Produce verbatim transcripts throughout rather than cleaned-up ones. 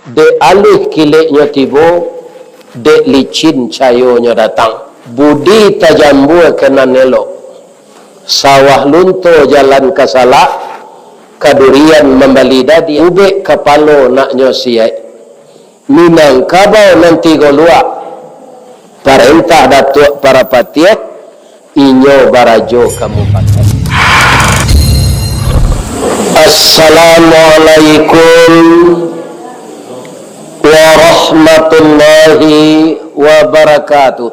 Dek aluih kileknyo tibo, dek licin cayonyo datang. Budi tajambua ka nan elok, sawah lunto jalan ka salak, kadurian mambali dadiah, ubek kapalo naknyo siyaik. Minangkabau nan tigo luak, parentah Datuak Parapatiah, inyo barajo ka mupakaik. Assalamualaikum warahmatullahi wabarakatuh.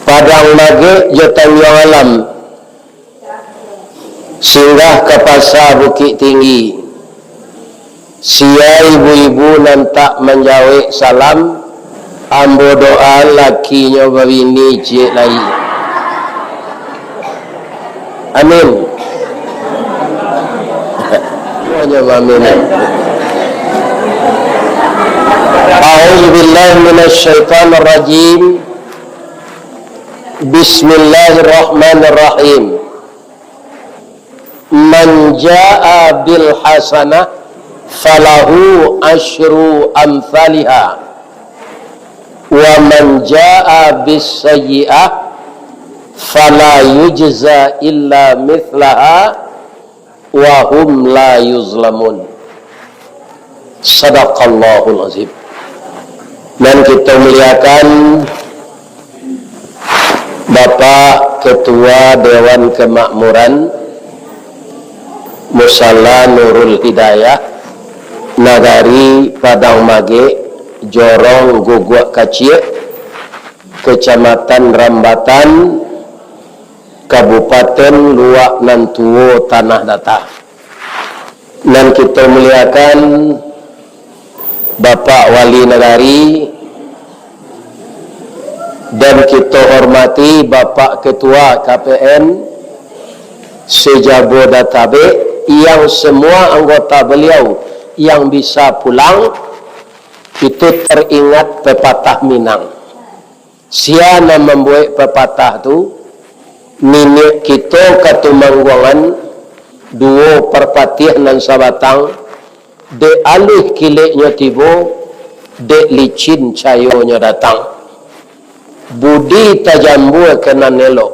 Padang Magek jo Tanjuang Alam, singgah ka Pasa Bukik Tinggi. Sia ibu-ibu nan tak manjawek salam, ambo doa lakinyo babini ciek lai. Amin. Hanya amin. A'udzubillahi minasyaitonirrajim. Bismillahirrahmanirrahim. Man jaa bil hasanah falahu asyru amsaliha, wa man jaa bis sayyi'ah fala yujza illa mithlaha wa hum la yuzlamun. Sadaqallahul Azim. Nan kito muliakan Bapak Ketua Dewan Kemakmuran Musala Nurul Hidayah, Nagari Padang Magek, Jorong Guguak Kaciak, Kecamatan Rambatan, Kabupaten Luak Nan Tuo, Tanah Data. Nan kito muliakan Bapak Wali Nagari, dan kito hormati Bapak Ketua K P N se-Jabodetabek, yang semua anggota beliau yang bisa pulang, itu teringat pepatah Minang. Sia nan mambuek papatah tu, niniak kito Katumangguangan, duo Parpatiah nan sabatang, dek aluih kileknyo tibo, dek licin cayonyo datang. Budi tajambua ka nan elok,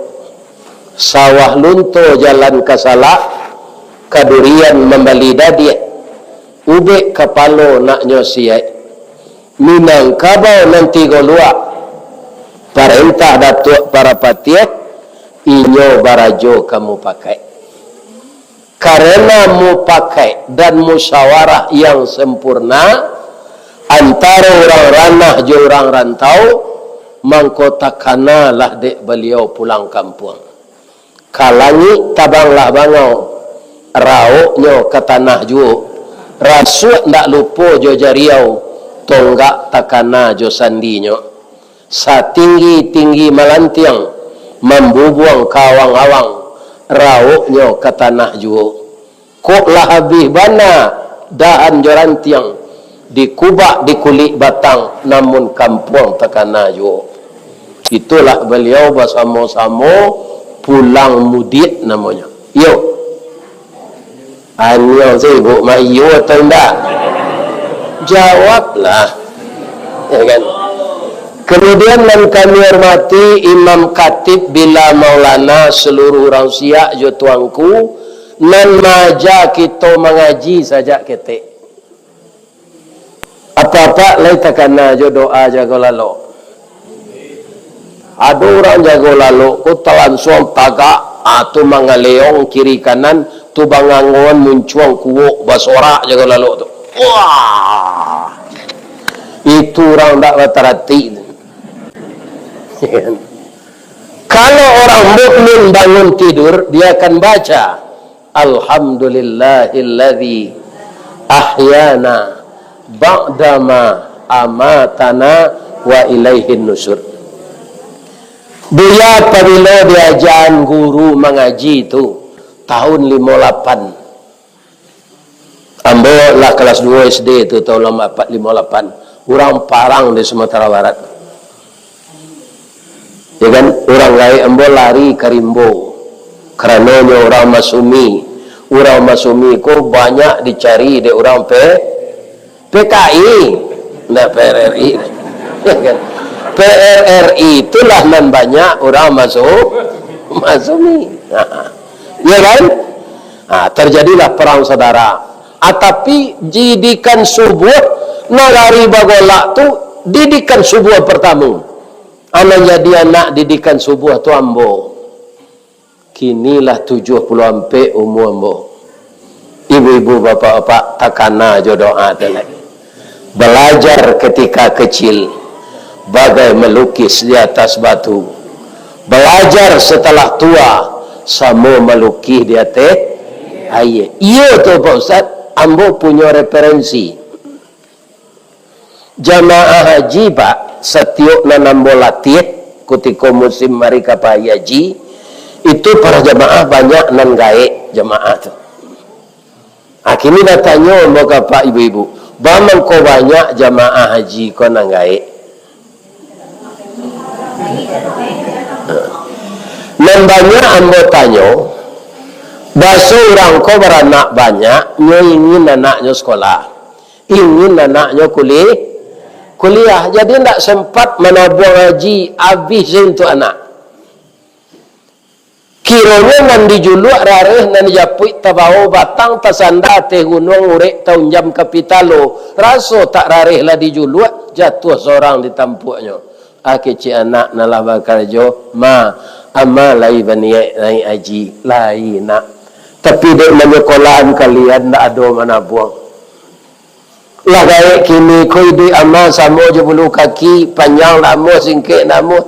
sawah lunto jalan ka salak, kadurian mambali dadiah, ubek kapalo naknyo siyaik. Minangkabau nan tigo luak, parentah Datuak Parapatiah, inyo barajo ka mupakaik. Karena mupakaik dan musyawarah yang sempurna antaro urang ranah jo urang rantau, mangko takanalah dek baliau pulang kampuang. Ka langik tabanglah bangau, rauknyo ka tanah juo, rasuak ndak lupo jo jariau, tonggak takana jo sandinyo. Satinggi-tinggi malantiang, mambubuang ka awang-awang, rauknyo ka tanah juo. Kok lah abih bana dahan jo rantiang, dikubak di kulik batang, namun kampuang takana juo. Itulah baliau basamo-samo pulang mudiak namonyo. Iyo. Anyo sibuk ma iyo atau indak? Jawablah. Ya kan? Kemudian nan kami hormati Imam Khatib bila Maulana, seluruh urang Siak jo tuangku, nan maaja kito mangaji sajak ketek. Apak-apak lai takana jo doa jago lalok. Ado urang jago lalok ko talansuang tagak, ah, tu mangaleong kiri kanan, tu bangangon muncuang kuok basorak jago lalok tu. Wah! Itu urang ndak batarati tu. Kalau orang mukmin bangun tidur, dia akan baca, "Alhamdulillahilladzi ahyana ba'dama amatana wa ilaihin nusur." Buya, pabilo diajaan guru mangaji tu, tahun limo lapan. Ambo lah kalas duo S D tu, tahun lama apat limo lapan. Urang Parang di Sumatera Barat. Ya kan? Urang gaek ambo lari ka rimbo. Karanonyo urang masumi, Urang masumi ko banyak dicari dek urang P-, P K I, ndak P R R I. P R R I itulah nan banyak urang masu-, masumi. Ya kan? Ha, terjadilah perang saudara. Ah, tapi didikan subuh, nagari bagolak tu, didikan subuh pertamo. Anak jadi anak didikan subuh tu ambo. Kini lah tujuah puluah ampek umua ambo. Ibu-ibu, bapak-bapak, takana jo doa tu lai. Belajar ketika kecil, bagai melukis di atas batu. Belajar setelah tua, samo malukih di ateh aia. Iyo tu, Pak Ustaz, ambo punyo referensi. Jamaah haji, Pak, satiok nan ambo latiah, kutiko musim ari ka pai haji, itu para jamaah banyak nan gaek jamaah tu. Ah, kini batanyo ambo ka Pak ibu-ibu, ba mangko banyak jamaah haji ko nan gaek? Nan banyak ambo tanyo, baso urang ko baranak banyak, nyo ingin anaknyo sekolah. Ingin anaknyo kuli-, kuliah. Jadi, ndak sempat manabuang haji, abih se untuak anak. Kironyo nan di juluak rareh, nan dijapuik tabao, batang tasanda ateh gunuang, urek taunjam ka pitalo, raso tak rareh lah di juluak, jatuah sorang di tampuaknyo. Ah, kecek anak nan lah bakarajo, "Ma, ama lai baniaik naiak haji?" "Lai, Nak. Tapi dek manyakolahan kalian, ndak ado manabuang." Lah gaek kini ko iduik ama samo jo bulu kaki, panjang ndak amuah, singkek ndak amuah.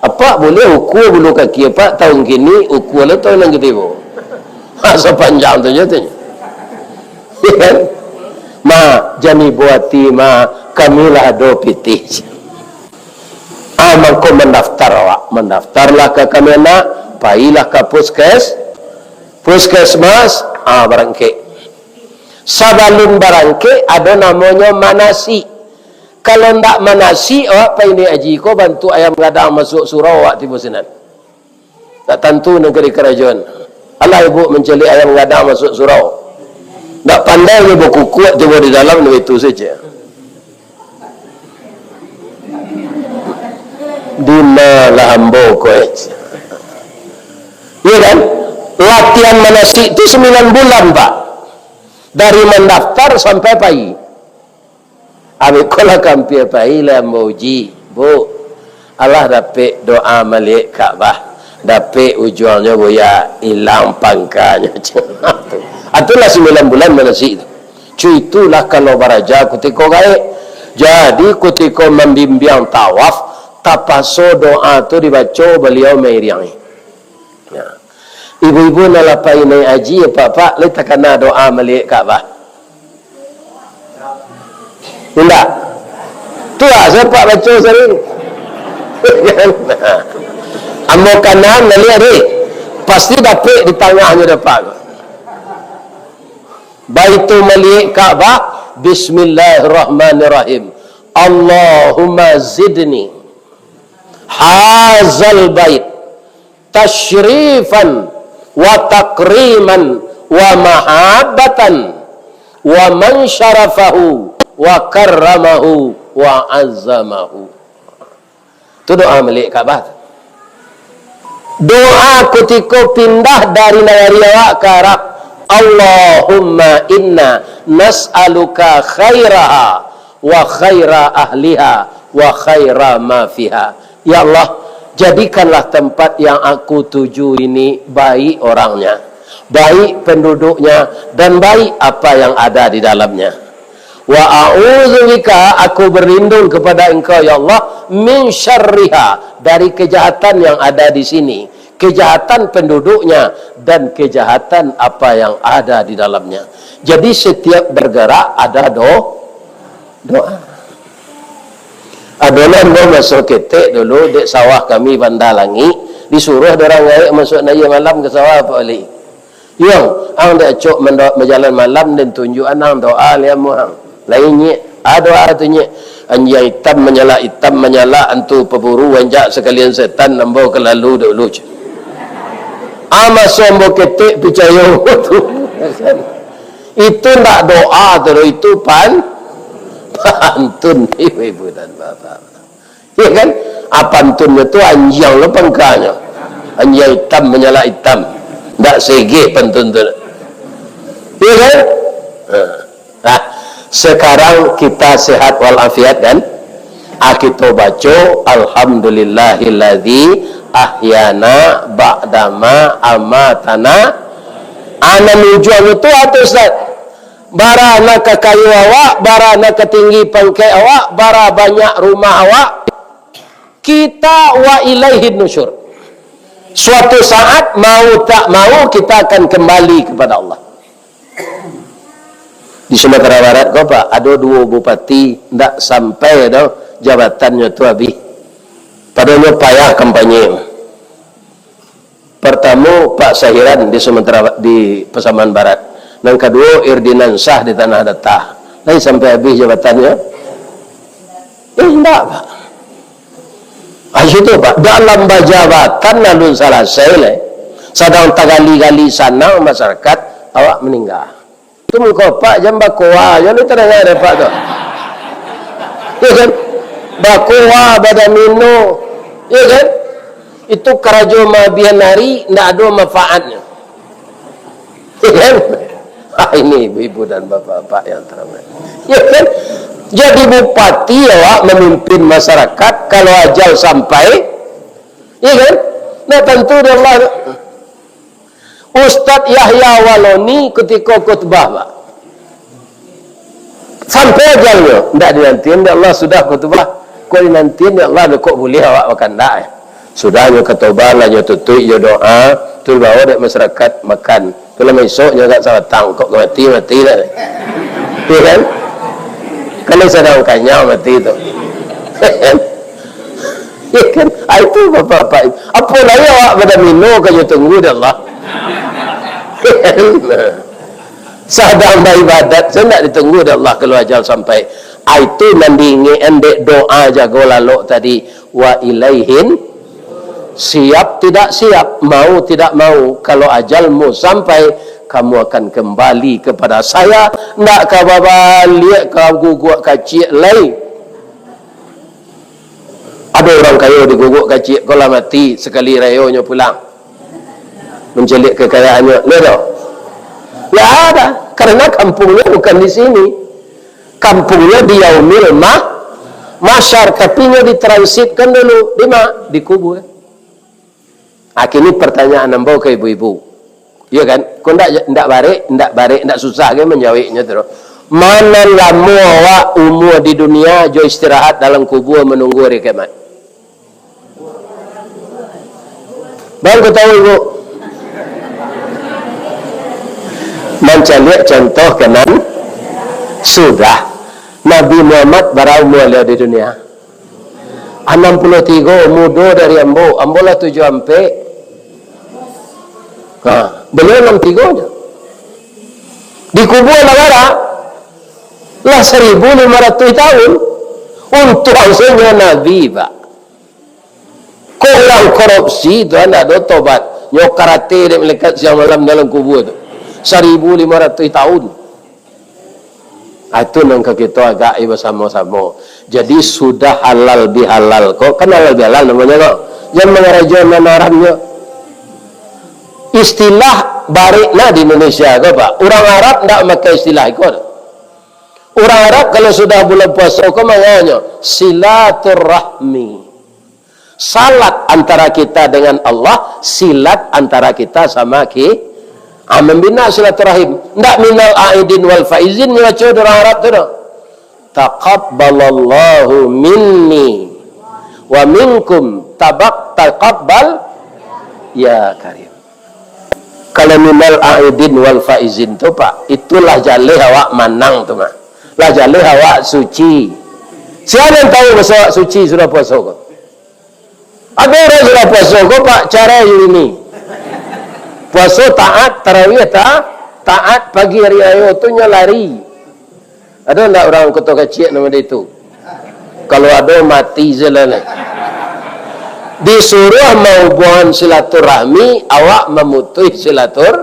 Apak buliah ukua bulu kaki apak taun kini, ukua lo taun nan ka tibo. Ha, sapanjang tu je tu. Ya kan? Ma, jan ibo ati, Ma, kami lah ado pitih. Ah, mangko mandaftar awak, mandaftarlah ka kami anak, pailah ka puskes-, puskesmas, ah, barangkek. Sabalun barangkek, ado namonyo manasik. Kalau ndak manasik, awak pai naiak haji ko bantuak ayam gadang masuak surau, awak tibo sinan. Ndak tantu nan ka dikarajoan. Alah ibu mancaliak ayam gadang masuak surau. Ndak pandai nyo bakukuak tibo di dalam, ndak itu saja. Dima lah ambo ko, eh. Iya kan? Latihan manasik tu sembilan bulan, Pak. Dari mandaftar sampai pai. Abih ko lah ka ampia pai, lah ambo uji, Bu. Alah dapek doa maliek Ka'bah. Dapek ujuangnyo, Buya, ilang pangkanyo. Itulah sembilan bulan manasik tu. Cu, itulah kalau baraja kutiko gaek. Jadi, kutiko mambimbiang tawaf, tapaso doa tu dibaco, baliau mairiangi. Ya. Ibu-ibu nan lah pai naiak haji, apak-apak, lai takana doa maliek Ka'bah? Indak. Tu lah, sapak baco sari. Ambo kanan maliek, deh. Pasti dapek di tangahnyo dapat. Baitu maliek Ka'bah, Bismillahirrahmanirrahim. Allahumma zidni hazal bait tasyrifan wa takriman wa mahabbatan wa man syarafahu wa karramahu wa azzamahu. Tu doa maliek Ka'bah tu. Doa kutiko pindah dari nagari awak ka Arab, "Allahumma inna nas'aluka khairaha wa khaira ahliha wa khaira ma fiha." Ya Allah, jadikanlah tempat yang aku tuju ini baik orangnya, baik penduduknya, dan baik apa yang ada di dalamnya. Wa a'udzubika, aku berlindung kepada Engkau, ya Allah, min syarriha, dari kejahatan yang ada di sini, kejahatan penduduknya, dan kejahatan apa yang ada di dalamnya. Jadi, setiap bergerak ada do-, doa. Ado lah ambo maso ketek dulu, dek sawah kami Banda Langik, disuruah dek urang gaek masuak naiak malam ka sawah, Pak Wali. Yang, ang dek acok mando-, bajalan malam, den tunjuak anang doa liamu ang. Lain nyek, ah, doa tu nyek. Anjiang itam manyalak, itam manyalak, antu paburu, anjak sakalian setan, ambo ka lalu dulu, cek. Ama sombo ketek picayo tu. Itu ndak doa tu, itu pan-, pantun, ibu-ibu dan bapak. Ya kan? Ah, pantunnyo tu anjiang lo pangkanyo. Anjiang itam manyalak itam. Ndak segeh pantun tu. Ya kan? Ha. Nah, sekarang kita sehat walafiat kan? Ah, kita baca, "Alhamdulillahilladzi ahyana ba'dama amatana." Ah, nan ujuang itu apa, Ustaz? Bara nan ka kayo awak, bara nan ka tinggi pangkek awak, bara banyak rumah awak, kita wa ilaihin nusyur. Suatu saat, mau tak mau, kita akan kembali kepada Allah. Di Sumatera Barat ko, Pak, ado duo bupati, ndak sampai doh jabatannyo tu abih. Padahalnyo payah kampanye. Partamo, Pak Sahiran di Sumatera, di Pasaman Barat. Nan kaduo, Irdinan Syah di Tanah Datar. Lai sampai abih jabatannyo? Eh, indak, Pak. Ah, itu, Pak. Dalam bajabatan alun salasai lai. Sadang tagali-gali sanang masyarakat, awak maningga. Tu mangko, Pak, jan bakoa, jan tadanga dek Pak tu. Ya kan? Bakoa, badamino. Ya kan? Itu karajo maabihan ari, ndak ado manfaatnyo. Ya kan? Ah, ini ibu-ibu dan bapak-bapak yang terhormat. Ya kan? Jadi bupati awak mamimpin masyarakat, kalau ajal sampai, ya kan? Nah, tantu dek Allah. Ustaz Yahya Waloni kutiko khutbah, Pak. Sampai ajalnyo, ndak dinantian dek Allah sudah khutbah. Kok dinantian dek Allah, kok buliah awak bakandak, eh? Sudahnyo khutbah, lah nyo tutuik jo doa, tu bawa dek masyarakat makan. Tu lah, isoknyo agak sabatang, kok mati, mati lah. Ya kan? Kalau sadang kanyang mati tu. Ya kan? Ah, itu bapak-bapak. Apo lai awak badamino ka jo tunggu dek Allah. Sadang baibadat, sa ndak ditunggu dek Allah kalau ajal sampai. Ah, itu nan diingek-an dek doa jago lalok tadi. Wa ilaihin, siap tidak siap, mau tidak mau, kalau ajalmu sampai, kamu akan kembali kepada saya, ndak ka babaliak ka guguak kaciak lai. Ado urang kayo di guguak kaciak ko lah mati, sakali rayonyo pulang mancaliak kakayaannyo, ndak ado? Ndak ada, karena kampungnyo bukan di sini. Kampungnyo di yaumil mah-, mahsyar, tapi nyo ditaransitkan dulu. Di ma? Dikubua. Ah, kini pertanyaan ambo ka ibu-ibu. Iyo kan? Ko ndak, ndak barek, ndak barek, ndak susah kan manjaweknyo tu. Ma nan lamo awak umua di dunia jo istirahat dalam kubua manunggu ari kiamat? Bang, ko tahu, Ibu? Mancaliak contoh ka nan sudah. Nabi Muhammad bara umua baliau di dunia? Anam puluah tigo, mudo dari ambo. Ambo lah tujuah ampek. Ha, baliau anam tigo nyo. Dikubua lah bara? Lah saribu limo ratuih tahun. Untuang sajo Nabi, Pak. Ko urang korupsi tu, ndak ado tobat. Nyo karate dek malaikat siang malam dalam kubua tu. Saribu limo ratuih tahun. Ah, itu nan ka kito agak-i basamo-samo. Jadi, sudah halal bihalal ko, kan halal bihalal namonyo ko. Jan mangarajo nan haramnyo. Istilah barek nah di Indonesia ko, Pak. Urang Arab ndak makai istilah iko. Urang Arab kalau sudah bulan puaso ko manganyo silaturahmi. Salat antara kita dengan Allah, silat antara kita sama ki-, ah, mambina silaturahim. Ndak minal aidin wal faizin nyo baco di urang Arab tu doh. Taqabbalallahu minni wa minkum tabak taqabbal ya karim. Kalau minal aidin wal faizin tu, Pak, itulah jaleh awak manang tu, Mak. Lah jaleh awak suci. Sia nan tahu maso awak suci sudah puaso ko? Ado urang sudah puaso ko, Pak, cara yo ini. Puaso taat, tarawih ta-, taat, pagi hari rayo tu nyo lari. Ado ndak urang Koto Kaciak namo itu? Kalau ado, mati se lah ni. Disuruah mahubuangan silaturahmi, awak mamutuih silatur-,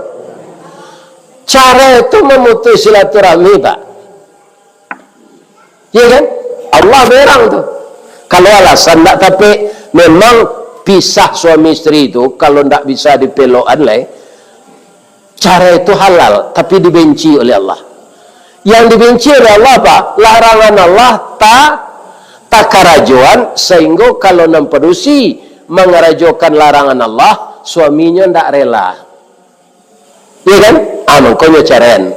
cara itu mamutuih silaturahmi, Pak. Ya kan? Allah berang tu. Kalau alasan ndak tapek, memang pisah suami isteri tu, kalau ndak bisa dipelokan lai, cara itu halal, tapi dibenci oleh Allah. Yang dibenci oleh Allah apa? Larangan Allah ta-, takarajoan, sehingga kalau nan padusi mangarajokan larangan Allah, suaminyo ndak rela. Iya kan? Ah, mangkonyo caraian.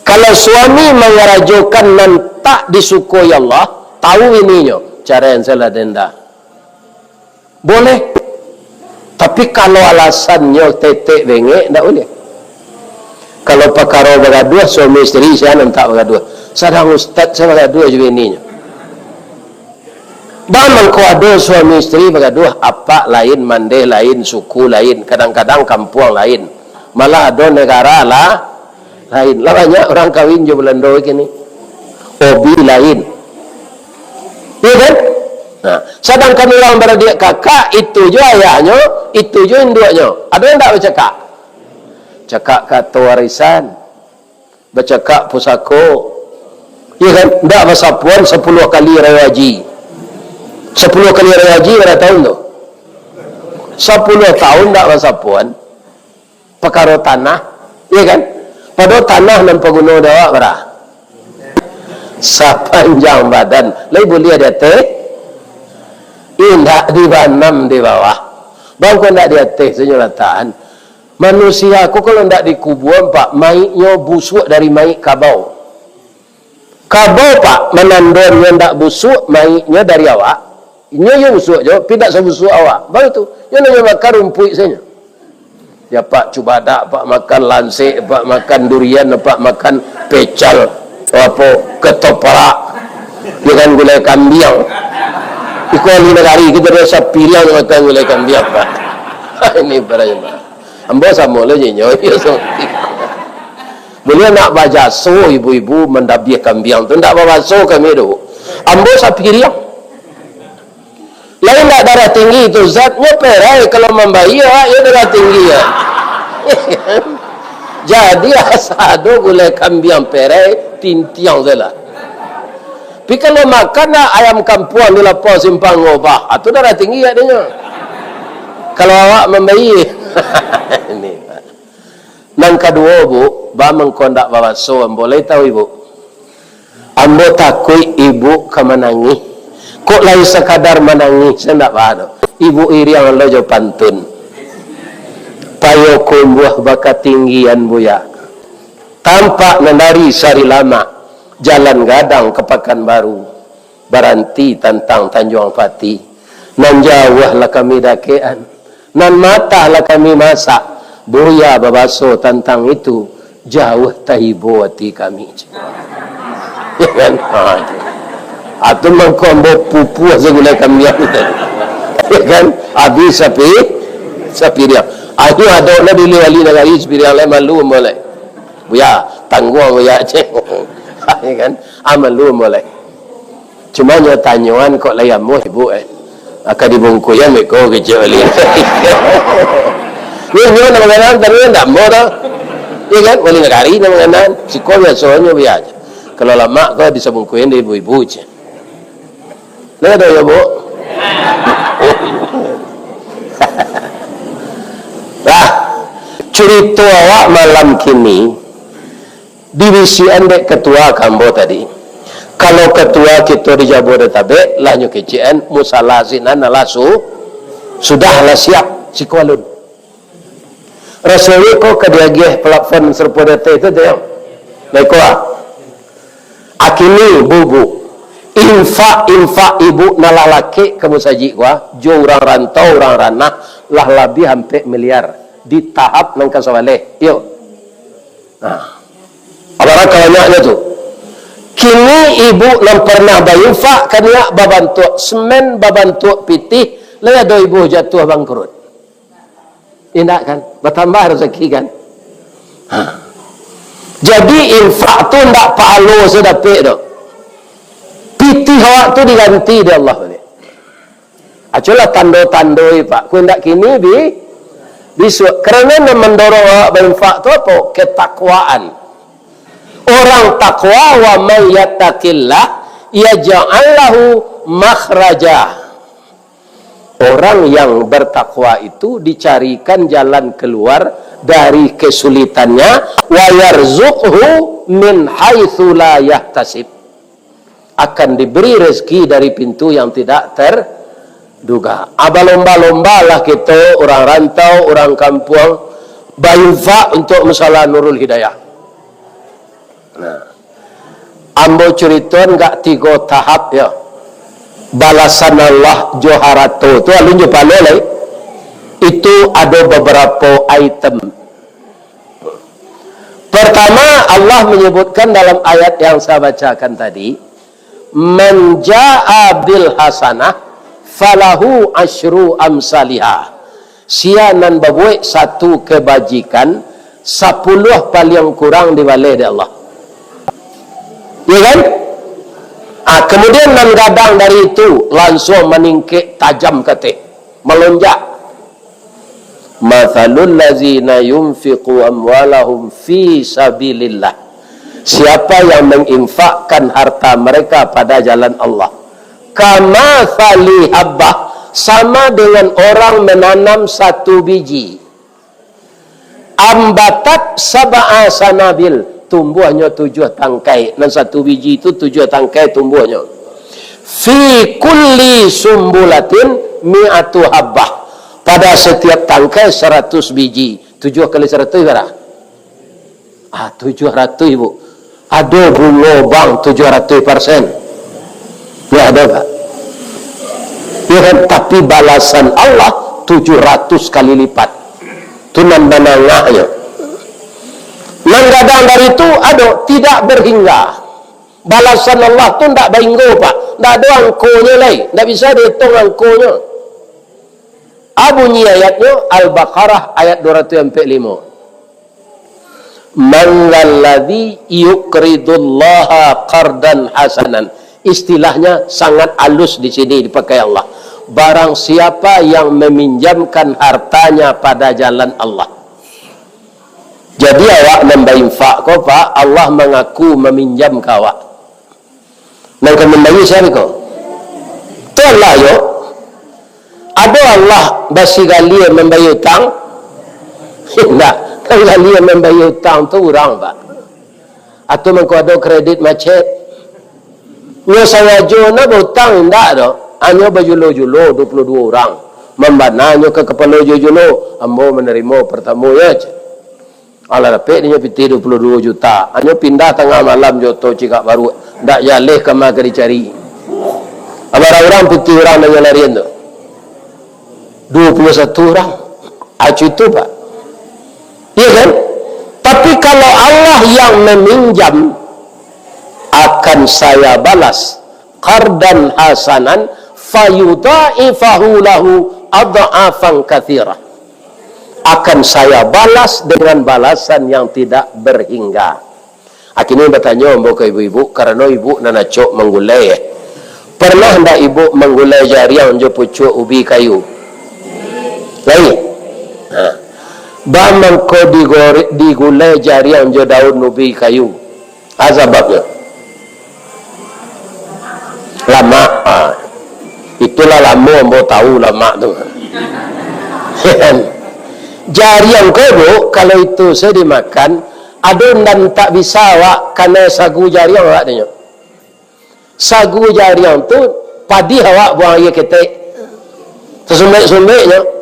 Kalau suami mangarajokan nan tak disukoi Allah, tahu bininyo, caraian salah denda. Boleh. Tapi kalau alasannyo tetek bengek, ndak boleh. Kalau pakaro bagaduah, suami isteri, sia nan tak bagaduah. Sadang ustaz sia bagaduah jo bininyo. Baa mangko ado suami isteri bagaduah, apak lain, mandeh lain, suku lain, kadang-kadang kampuang lain. Malah ado negara lah lain. Lah banyak urang kawin jo Balando kini. Hobi lain. Iya kan? Nah, sadangkan urang baradiak kakak, itu jo ayahnyo, itu jo induaknyo. Ado yang ndak bacakak? Cakak kato warisan, bacakak pusako. Iya kan? Ndak basapuan sapuluah kali raya haji. Sapuluah kali raya haji bara taun tu? Sapuluah taun ndak basapuan. Pakaro tanah, iya kan? Padahal tanah nan paguno dek awak bara? Sapanjang badan. Lai buliah di ateh? Indak, dibanam di bawah. Bangko ndak di ateh, sanyo latakan. Manusia ko kalau ndak dikubuan, Pak, maiknyo busuak dari maik kabau. Kabau, Pak, manandoan nyo ndak busuak, maiknyo dari awak. Inyo yo busuak jo, tapi ndak sabusuak awak. Baru tu, nyo nan nyo makan rumpuik sajo. Ya, Pak, cubadak, Pak, makan lansik, Pak, makan durian, Pak, makan pecal, apo, ketoprak, dengan gulai kambiang. Iko ahli nagari, kito ado sapiriang makan gulai kambiang, Pak. Ini baranya, Pak. Ambo samo lo je nyo, iyo, so. Buliah nak bajaso ibu-ibu mandabiah kambiang tu, ndak babaso kami tu. Ambo sapiriang. Lain ndak darah tinggi tu, zatnyo perai kalau mambayia, iyo darah tinggi ya. Jadi asa ado gulai kambiang perai, tintiang sajolah. Tapi kalau makan nak ayam kampuang di lapau Simpang Ngobah, ah, tu darah tinggi agaknyo. Kalau awak mambayia. Ini, Pak. Nan kaduo, Bu, baa mangko ndak babaso ambo, lai tahu Ibu? Ambo takuik Ibu ka manangih. Kok lai sakadar manangih, sajo ndak baa doh. Ibu iriang lo jo pantun. Payokumbuah bakatinggian, Buya. Tampak nan dari Sarilamak, jalan gadang ka Pakanbaru. Baranti tantang Tanjuang Pati. Nan jauah lah kami dakekan, nan matah lah kami masak. Buya babaso tantang itu, jauah tahibo ati kami. Ya kan? Ha, tu. Ha, tu mangko ambo pupuah sagulai kambiang. Ya kan? Habis sapi, sapiriang. Ayo ado lah dulu ahli nagari sapiriang lai, malu ambo lai. Buya, tangguang Buya, cek. Ya kan? Ah, malu ambo lai. Cuma nyo tanyoan kok lai amuah, Ibu, eh. Aka dibungkuian beko kecek baliak. Nyo, nyo nan manganan, tadi ndak ambo doh. Iya kan? Wali nagari nan manganan. Siko biasonyo biaja. Kalau lamak ko disabungkuian dek ibu-ibu, cek. Nah, ado ya, Bu? Nah, curito awak malam kini, dibisiakan dek ketua ka ambo tadi. Kalau ketua kito di Jabodetabek, lah nyo kecekan, musala sinan lah su-, sudah lah siap, siko alun. Rasonyo ko ka diagiah platform sarupo di ateh tu, tu, yo. Baik, ko, ah. Akini, Bu, Bu, infak-infak ibu nan lah lakek ka musajik ko, ah, jo urang rantau, urang ranah, lah labiah ampek miliar di tahap nan ka sabaleh. Yo. Nah, alangkah banyaknyo tu. Kini ibu nan parnah bainfak ka niat babantuak semen, babantuak pitih, lai ado ibu jatuah bangkrut. Indak kan? Batambah rasaki kan? Ha. Jadi infak tu ndak pahalo sajo dapek doh. Pitih awak tu diganti dek Allah baliak. Aculah tando-tando, Pak. Kok indak kini, bi-, bisuak. Karano nan mandorong awak bainfak tu apo? Ketakwaan. Orang takwa, "Wa may yattaqillah yaj'al lahu makhraja." Orang yang bertakwa itu dicarikan jalan keluar dari kesulitannya, "wa yarzuqhu min haitsu la yahtasib." Akan diberi rezeki dari pintu yang tidak terduga. Ah, balomba-lombalah kito, urang rantau, urang kampuang, bainfak untuk Musala Nurul Hidayah. Nah, ambo curitoan gak tigo tahap, yo. Balasan Allah jo harato tu, alun jo palo lai. Itu ado babarapo item. Pertama, Allah menyebutkan dalam ayat yang saya bacakan tadi, "Man jaa bil hasanah falahu asyru amsaliha." Sia nan babuek satu kebajikan, sapuluah paliang kurang dibaleh dek Allah. Ya kan? Ah, kemudian nan gadang dari itu, lansuang maningkek tajam kateh, malonjak. "Matsalul ladzina yunfiqu amwalahum fi sabilillah." Siapa yang menginfakkan harta mereka pada jalan Allah. "Kamatsali habbah," sama dengan orang menanam satu biji. "Ambatat sab'a sanabil," tumbuahnyo tujuah tangkai. Nan satu biji tu tujuah tangkai tumbuahnyo. "Fi kulli sumbulatin mi'atu habbah." Pada setiap tangkai saratus biji. Tujuah kali saratus bara? Ah, tujuah ratuih, Bu. Ado bungo bank tujuah ratuih persen? Ya, ado, Pak. Ya kan? Tapi balasan Allah tujuah ratus kali lipat. Tu nan manangahnyo. Nan gadang dari tu ado, tidak berhingga. Balasan Allah tu ndak bahinggo, Pak. Ndak ado angkonyo lai. Ndak bisa dietong angkonyo. A bunyi ayatnyo, Al-Baqarah ayat dua ratus ampek limo. "Man dzalladzi yuqridullaha qardan hasanan." Istilahnya sangat alus di sini dipakai Allah. Barang siapa yang meminjamkan hartanya pada jalan Allah. Jadi awak nan bainfak ko, Pak, Allah mangaku maminjam ka awak. Nan ka mambayia sia ko? Tu Allah yo. Ado Allah basigalia mambayia utang? Indak. Nan galia mambayia utang tu urang, Pak. Atau mangko ado kredit macet. Nyo sangajo nak bautang, indak doh. Hanyo bajulo-julo dua puluh dua urang. Mambana nyo ka kapalo julo-julo, "Ambo manarimo partamo yo," cek. Alah dapek dinyo pitih dua puluh dua juta. Hanyo pindah tangah malam jo oto cigak baruak. Ndak jaleh kama ka dicari. Bara urang pitih urang nan nyo larian tu? Dua puluh satu urang. Acu itu, Pak. Iya kan? Tapi kalau Allah yang meminjam, akan saya balas qardan hasanan fayudha'ifahu lahu adh'afan katsirah. Akan saya balas dengan balasan yang tidak berhingga. Akhirnya batanyo ambo ka ibu-ibu, karano ibu nan acok manggulai, eh. Pernah ndak ibu manggulai jariang jo pucuak ubi kayu? Lai. Ha. Baa mangko digore-, digulai jariang jo daun ubi kayu? A sababnyo? Lamak. Ha. Itulah lamo ambo tahu lamak tu. Jariang ko, Bu, kalau itu sajo dimakan, ado nan tak bisa awak kanai sagu jariang awak dinyo. Sagu jariang tu padih awak buang aia ketek. Tasumbek-sumbeknyo.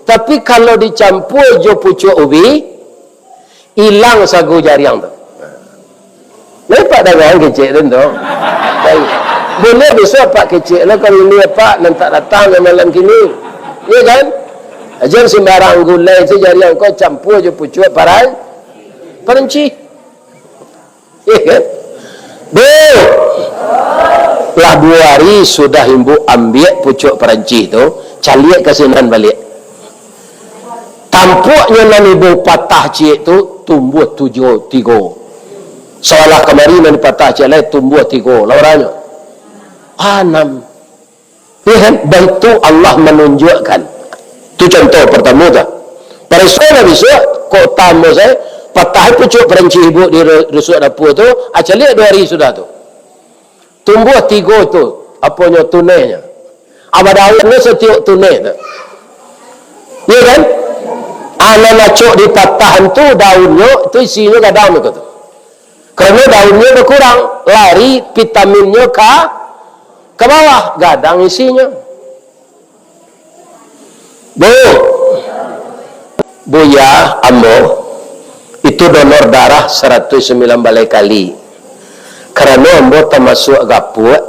Tapi kalau dicampua jo pucuak ubi, ilang sagu jariang tu. Lai Pak dangaan kecek tu, tu? Baik. Buliah bisuak Pak kecek lah, kalau ini Pak nan tak datang malam kini. Iya kan? Jan sembarang gulai tu jariang ko campua jo pucuak paran-, paranci. Iya kan? Deh. Lah dua hari sudah ibu ambiak pucuak paranci tu, caliak ka sinan baliak. Tampuaknyo nan ibu patah ciek tu tumbuah tujuah tigo. Sabalah kamari nan dipatah ciek lai tumbuah tigo. Lah baranyo? Anam. Iya kan? Dan tu Allah manunjuakkan. Tu contoh partamo tu. Pareso lah bisuak, kok tamo sae, patah pucuak paranci ibuk di ru-, rusuak dapua tu, ah, caliak duo ari sudah tu. Tumbuah tigo tu, aponyo, tunehnyo. Ah, badaunnyo satiok tuneh tu. Iya kan? Ah, nan acok dipatahan tu daunnyo, tu isinyo gadang tu. Karano daunnyo bakurang, lari vitaminnyo ka, ka bawah, gadang isinyo. Bu, Buya ambo, itu donor darah saratuih sambilan baleh kali. Karano ambo tamasuak gapuak,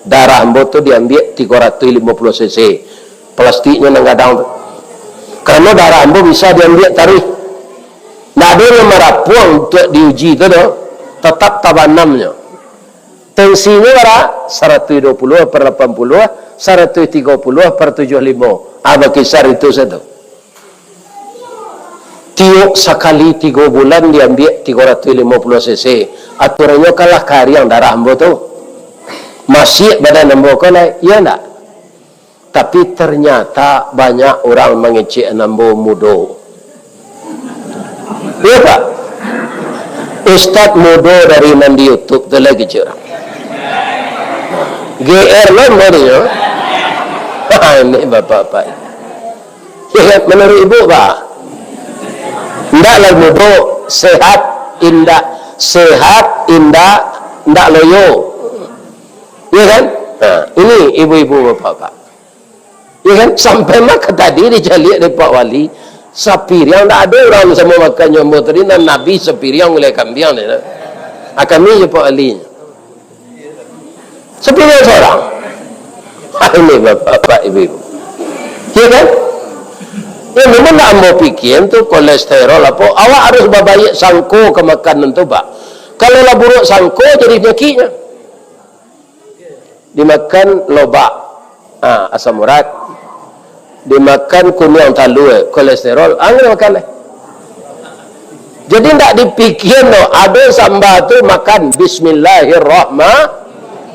darah ambo tu diambiak tigo ratuih limo puluah cc. Plastiknyo nan gadang tu. Karano darah ambo bisa diambiak taruih. Ndak ado nan marapuang untuak diuji tu doh. Tatap tabanamnyo. Tensinyo bara? Saratuih duo puluah per lapan puluah, saratuih tigo puluah per tujuah limo. Ah, bakisar itu sajo. Tiok sakali tigo bulan diambiak tigo ratuih limo puluah cc. Aturannyo kan lah kariang darah ambo tu. Masiak badan ambo ko lai, iyo ndak? Tapi ternyata banyak urang mangecek ambo mudo. Iyo, Pak? Ustaz mudo dari nan di YouTube tu lagi, cik urang. G R lah ambo tu, yo. Ini bapak-bapak. Iyo kan? Menurut ibu, Pak? Ndak lah mudo, sehat, indak. Sehat, indak, ndak loyo. Iyo kan? Nah, ini ibu-ibu, bapak-bapak. Iyo kan? Sampai mah ka tadi dicaliak dek Pak Wali, sapiriang ndak ado urang samo makannyo ambo tadi, nan Nabi sapiriang gulai kambiang dek. Ah, kami jo Pak Wali. Sapiriang surang. Ah, ini bapak-bapak, ibu-ibu. Iyo kan? Yo, memang ndak ambo pikian tu kolesterol apo. Awak harus babaiak sangko ka makanan tu, Pak. Kalau lah buruak sangko, jadi panyakiknyo. Dimakan lobak, ah, asam urat. Dimakan kuniang talua, kolesterol, ah, ndak makan lai. Jadi, ndak dipikia, no, ado samba tu makan, "Bismillahirrahman-,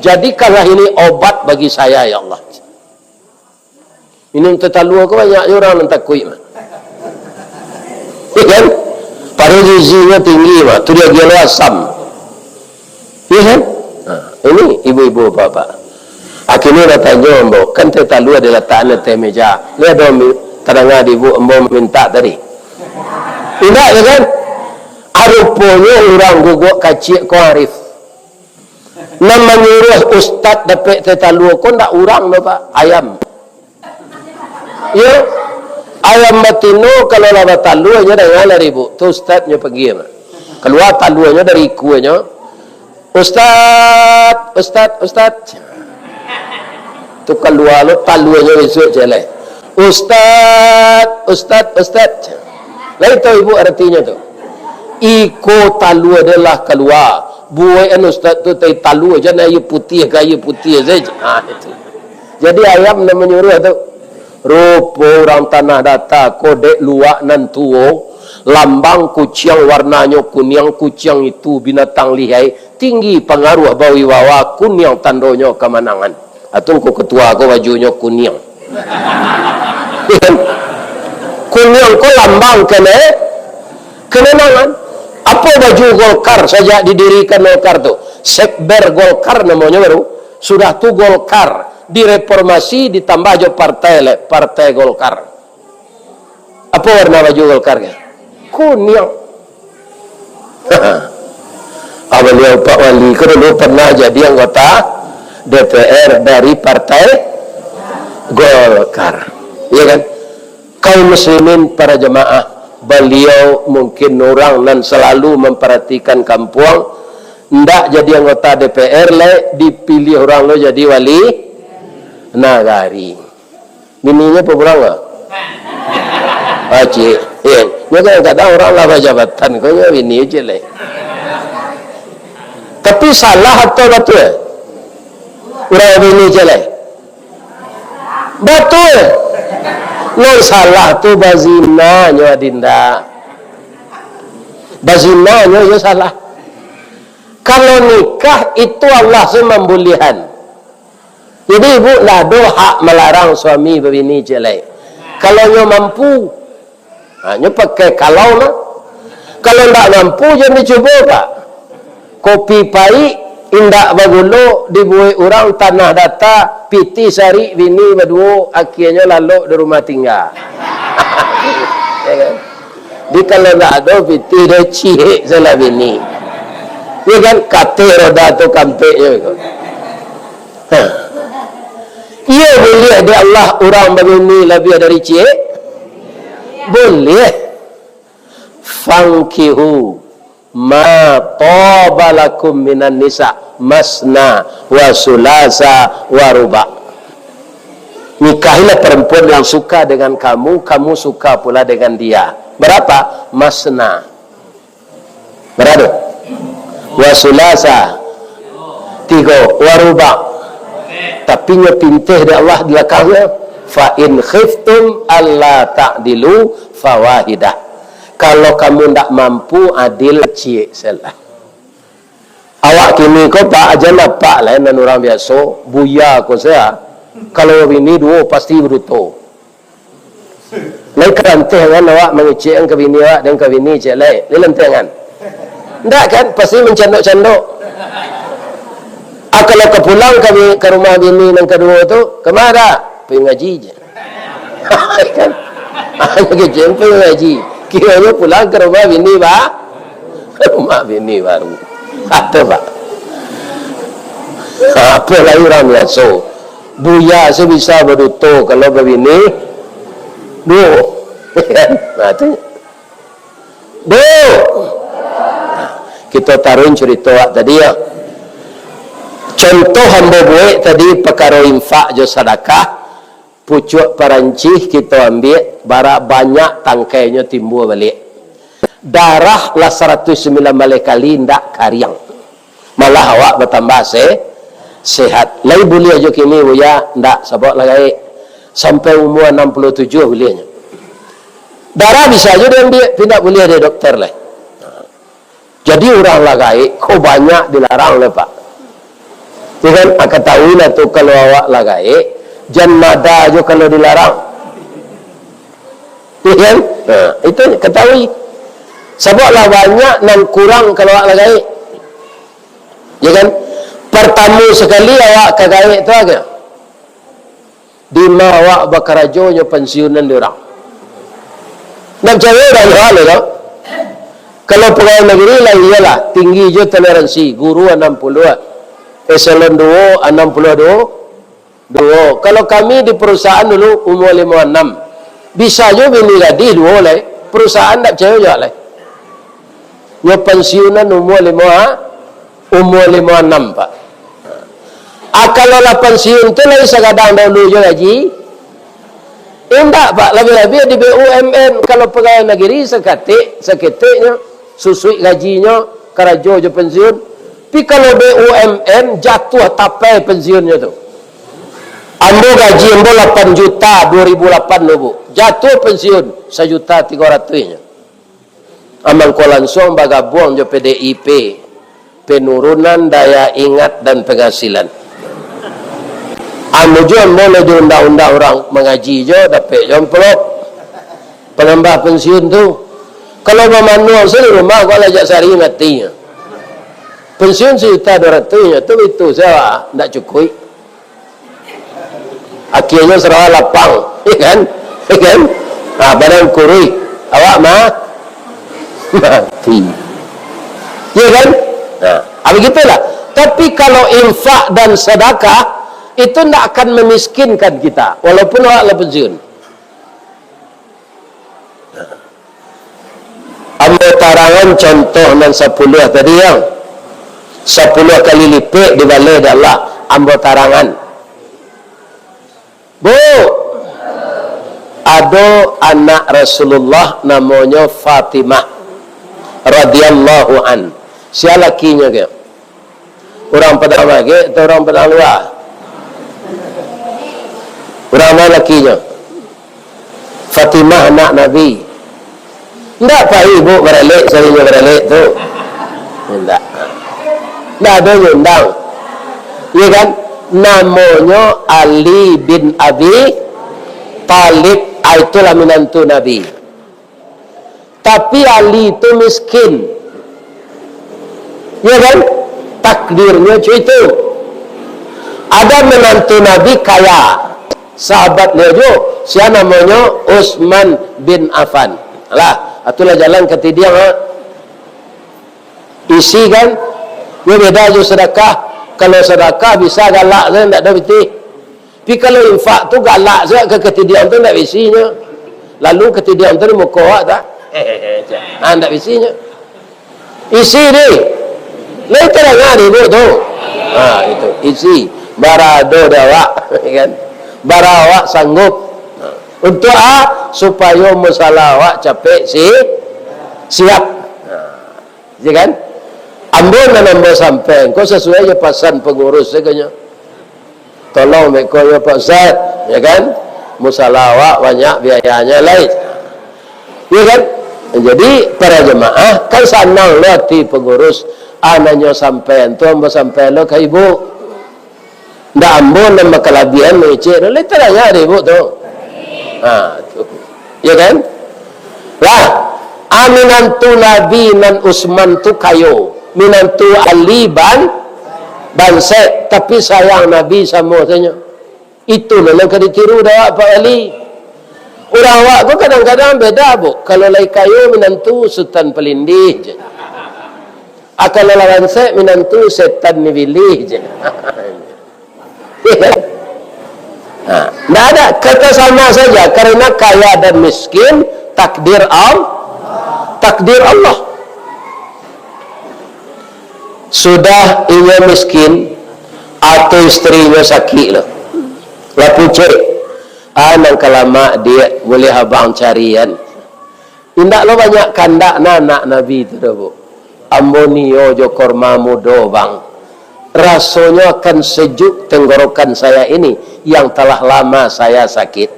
jadikanlah ini obat bagi saya, ya Allah." Minum teh talua ko banyak jo urang nan takuik mah. Iyo kan? Padahal gizinyo tinggi mah, tu diagiah lo asam. Iyo kan? Ha, ini ibu-ibu, bapak-bapak. Akhirnyo batanyo ambo, kan teh talua dilatakan di ateh meja. Lai ado mi-, tadanga di ibu ambo mintak tadi? Indak, iyo kan? Ah, ruponyo urang Guguak Kaciak ko arif. Nan manyuruah ustaz dapek teh talua ko ndak urang doh, Pak, ayam. Yo, ayam batino kalau lah batalua, nyo danga lah ribut. Tu ustaz nyo pagi mah. Kalua taluanyo dari ikuanyo. "Ustaz, ustaz, ustaz." Tu kalua lo taluanyo bisuak ciek lai. "Ustaz, ustaz, ustaz." Lai tahu ibu artinyo tu? Iko talua den lah kalua. Buekan ustaz tu tai talua, jan aia putiah ka aia putiah sajo. Ha, itu. Jadi ayam nan manyuruah tu. Rupo urang Tanah Data ko dek luak nan tuo, lambang kuciang warnanyo kuniang, kuciang itu binatang lihai, tinggi pangaruah bawibawa, kuniang tandonyo kamanangan. Atau ko ketua ko bajunyo kuniang. Kuniang ko lambang kene-, kemenangan. Apo baju Golkar sajak didirikan Golkar tu? Sekber Golkar namonyo baru. Sudah tu Golkar direformasi, ditambah jo partai le, Partai Golkar. Apo warna baju Golkar ko? Kuniang. Ah, baliau Pak Wali ko dulu pernah jadi anggota D P R dari Partai Golkar. Iyo kan? Kaum muslimin, para jamaah, baliau mungkin urang nan salalu mamparatikan kampuang, ndak jadi anggota D P R lai, dipiliah urang lo jadi wali nagari. Bininyo apo pulang ko? Ah, ciek. Iyo. Nyo kadang-kadang urang lah bajabatan ko, nyo bini ciek lai. Tapi salah atau batua? Urang bini ciek lai. Batua. Nan salah tu bazinanyo, Adinda. Bazinanyo, iyo salah. Kalau nikah itu Allah se mambulihan. Jadi, ibu ndak ado hak malarang suami babini ciek lai. Kalau nyo mampu, ha, nyo pakai kalau mah. Kalau ndak mampu, jan dicubo, Pak. Kopi paik, indak bagulo, dibuek urang tanah data, pitih sarik bini baduo, akienyo lalok di rumah tingga. Ya kan? Di kalau ndak ado pitih, dah ciek salah bini. Ya kan? Kateh roda tu kampeknyo ko. Ha. Iyo buliah dek Allah urang babini labiah dari ciek? Buliah. "Fankihu ma taba lakum minan nisa, masna wa sulasa wa ruba." Nikahilah perempuan yang suka dengan kamu, kamu suka pula dengan dia. Berapa? Masna. Bara tu? Wa sulasa. Tigo. Wa ruba. Tapi nyo pinteh dek Allah di balakangnyo, "Fa in khiftum alla ta'dilu fawahidah." Kalau kamu ndak mampu adil, ciek salah. Awak kini ko, Pak, aja napak lah nan urang biaso, buya ko saja. Kalau bini duo, pasti baduto. Lai ka lanteh kan awak mangecek ka bini awak, dan ka bini ciek lai. Lai lanteh kan? Ndak kan? Pasti mancandok-candok. Ah, kalau ka pulang ka bi-, ka rumah bini nan kaduo tu, "Kama?" "Pai ngaji je." Kan? Ah, mangecek pai ngaji. Kironyo pulang ka rumah bini ba-, ka rumah bini baru. Ato, Pak. Apo lai urang biaso. Buya se bisa baduto kalau babini duo. Nah, tu. Bu, kito tarun curito awak tadi, yo. Contoh ambo buek tadi, pakaro infak jo sadakah, pucuak parancih kito ambiak, bara banyak tangkainyo timbua baliak. Darah lah saratuih sambilan baleh kali, ndak kariang. Malah awak batambah se-, sehat. Lai buliah jo kini, Buya? Ndak, sabab lah gaek. Sampai umua anam puluah tujuah buliahnyo. Darah bisa jo diambiak, tapi ndak buliah dek dokter lai. Jadi, urang lah gaek ko banyak dilarang lai, Pak. Ya kan? Ah, katahuilah tu, kalau awak lah gaek, jan mada jo kalau dilarang. Ya kan? Nah, itu katahui. Sabab lah banyak nan kurang kalau awak lah gaek. Ya kan? Partamo sakali awak ka gaek tu aja. Di ma awak bakarajo nyo pansiunan di urang. Ndak picayo urang awak lo tu. Kalau pagawai nagari lah iyolah, tinggi jo toleransi, guru anam puluah, eselon duo anam puluah duo, duo. Kalau kami di perusahaan dulu umua limo anam. Bisa jo bini gadih duo lai. Perusahaan ndak picayo jo lai. Nyo pansiunan umua limo, umua limo anam, Pak. Ah, kalau lah pansiun tu lai sagadang dahulu jo gaji? Indak, Pak. Labiah-labiah di B U M N, kalau pagawai nagari sakatik, saketeknyo, susuik gajinyo, karajo jo pansiun. Tapi kalau B U M N, jatuah tapai pensiunnyo tu. Ambo gaji ambo lapan juta, dua ribu lapan tu, Bu. Jatuah pensiun, sajuta tigo ratuihnyo. Amangko lansuang bagabuang jo P D I P, penurunan daya ingat dan penghasilan. Anu jo ambo lah di undang-undang urang mangaji jo, dapek jo amplop. Panambah pensiun tu. Kalau bamanuang se di rumah, kok lah jak sari mati. Pensiun sajuta duo ratuih nyo tu, itu sajo ndak cukuik. Akienyo sarawa lapang, ya kan? Ya kan? Nah, badan kuruih, awak ma-, mati. Ya kan? Nah, ah, begitulah. Tapi kalau infak dan sedekah, itu ndak akan memiskinkan kita, walaupun awak lah pensiun. Ambo tarangan contoh nan sapuluah tadi, yang sapuluah kali lipek dibaleh dek Allah. Ambo tarangan. Bu, ado anak Rasulullah namonyo Fatimah radhiyallahu an. Sia lakinyo ko? Urang Padang Magek atau urang Padang Lua? Urang ma lakinyo? Fatimah anak Nabi. Ndak pai ibu baralek, sarinyo baralek tu. Ndak. Ndak ado nyo undang. Iya kan? Namonyo Ali bin Abi Thalib, ah, itulah minantu Nabi. Tapi Ali tu miskin. Ya kan? Takdirnyo cak itu. Ada minantu Nabi kaya. Sahabat dia jo, sia namonyo Utsman bin Affan. Lah, itulah jalan katidiang, ha. Isi kan? Yo beda jo sedekah. Kalau sedekah bisa galak sajo, ndak ado pitih. Tapi kalau infak tu galak sajo ka katidiang tu ndak bisinyo. Lalu katidiang tu di muko awak tu. Ah, ndak bisinyo. Isi deh. Lai tadanga deh, Bu, tu. Ha, itu. Isi. Bara ado dek awak, kan? Bara awak sanggup. Ha. Untuk a, supayo musala awak capek si, siap. Ha. Ya kan? Ambo nan ambo sampaian ko sasuai jo pasan pangurus, ya kan, yo? Tolong beko yo, Pak Ustaz, ya kan? Musala awak banyak biayanya lai. Ya kan? Jadi, para jemaah, kan sanang lo ati pangurus, a nan nyo sampaian tu ambo sampaian lo ka ibu. Ndak ambo nan bakalabihan mangecek tu, lai tadanga dek ibu tu. Ha, tu. Ya kan? Lah, a minantu Nabi nan Utsman tu kayo, minantu Ali ban-, bansaik, tapi sayang Nabi samo sajo. Itu lah nan ka ditiru dek awak, Pak Wali. Urang awak ko kadang-kadang beda, Bu. Kalau lai kayo minantu, Sutan Palindih je. A, kalau lah bansaik minantu, setan ni bilih je. Ha, ndak ada, kata sama saja, karena kaya dan miskin, takdir Al-, takdir Allah. Sudah inyo miskin, atau isterinyo sakik lo, lah pucek, a, nan ka lamak, Diak, buliah abang carian. Indak lo banyak kandak nah anak Nabi tu doh, Bu. Ambo nio jo korma mudo, Bang. Rasonyo akan sejuk tenggorokan saya ini yang telah lama saya sakit.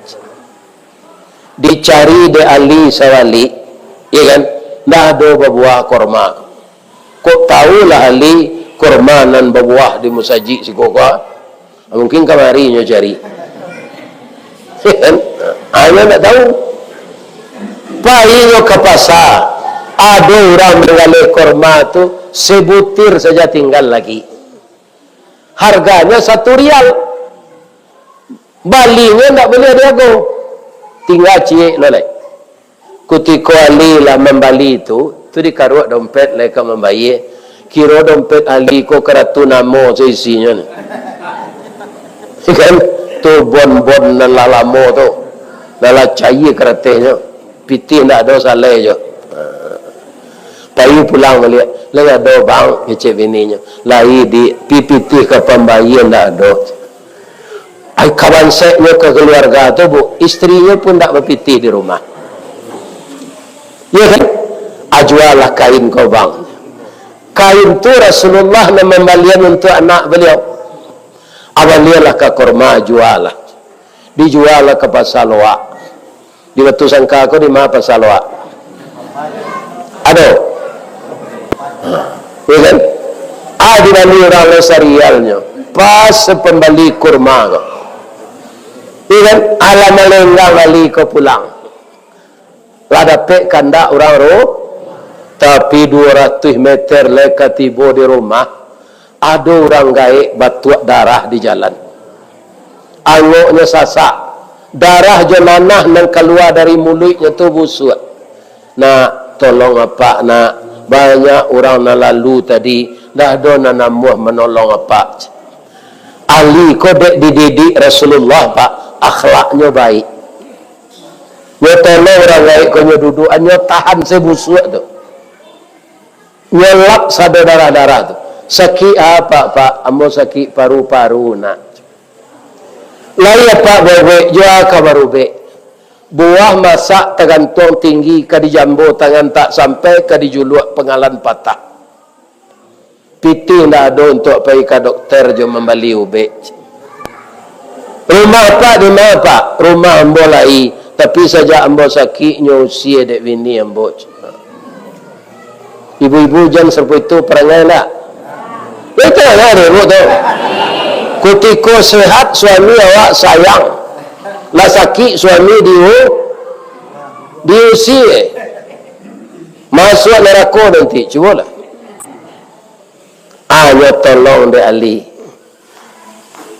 Dicari dek Ali sawali, ya kan? Ndak ado babuah korma. Kok tahu lah Ali korma nan babuah di musajik siko ko? Mungkin kamari nyo cari. Kan? A, nyo ndak tahu. Pai nyo ka pasa, ado urang manggaleh korma tu, sebutir saja tinggal lagi. Harganyo satu rial. Balinyo ndak buliah diago. Tingga ciek lo lai. Kutiko Ali lah mambali tu, tu dikaruak dompet lai ka mambayia. Kiro dompet Ali ko karatu namo saisinyo ni. Kan? Tu bon-bon nan lah lamo tu. Nan lah caia karatehnyo. Pitih ndak ado, salai jo. Ha. Pai pulang baliak. Lai ado, Bang, kecek bininyo. Lai, Dik, pi pitih ka pambayia ndak ado. Ai, ka bansaiknyo ka kaluarga tu, Bu, isterinyo pun ndak bapitih di rumah. Iya kan? A, jualah kain ko, Bang. Kain tu Rasulullah nan mambalian untuak anak baliau. A, balianlah ka korma, jualah. Dijualah ka Pasa Loak. Di Batusangka ko di ma Pasa Loak? Ado? Ha, iya kan? A, dibali urang lai sarialnyo. Pas pambali kurma ko. Iya kan? Alah malenggang Ali ko pulang. Lah dapek kandak urang ru-, tapi duo ratuih meter lai ka tibo di rumah, ado urang gaek batuak darah di jalan. Angoknyo sasak, darah jo nanah nan kalua dari muluiknyo tu busuak. "Nak, tolong apak, nak. Banyak urang nan lalu tadi, ndak ado nan namuah manolong apak." Ali ko dek dididik Rasulullah, Pak, akhlaknyo baik. Nyo tolong urang gaek ko, nyo duduak, nyo tahan se busuak tu. Nyo lap sado darah-darah tu. "Sakik apak, Pak?" "Ambo sakik paru-paru, nak." "Lai apak baubek?" "Jua ka barubek. Buah masak tagantuang tinggi, ka dijambo tangan tak sampai, ka dijuluak pangalan patah. Pitih ndak ado untuak pai ka dokter jo mambali ubek." "Rumah apak di ma, Pak?" "Rumah ambo lai, tapi sajak ambo sakik, nyo usie dek bini ambo." Ibu-ibu, jan sarupo itu parangai ndak? Itu lah dek ibu tu. Kutiko sehat, suami awak sayang. Lah sakik, suami diu-, diusie. Masuak narako nanti, cubolah. Ah, nyo tolong dek Ali.